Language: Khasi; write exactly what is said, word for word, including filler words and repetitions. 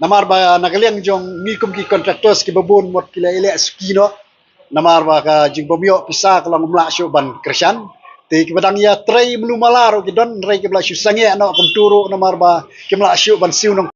Namar ba na ka liang jong ngi kum ki contractors kiba bun mut ki la ïaleh suki noh. Namar ba ka jingbym ïoh pisa ka long ym lah shuh ban kyrshan. Te kiba dang ïatrei mluh mala ruh ki don, hynrei kiba la shu sangeh noh kumtu ruh namar ba kim lah shuh ban siew nong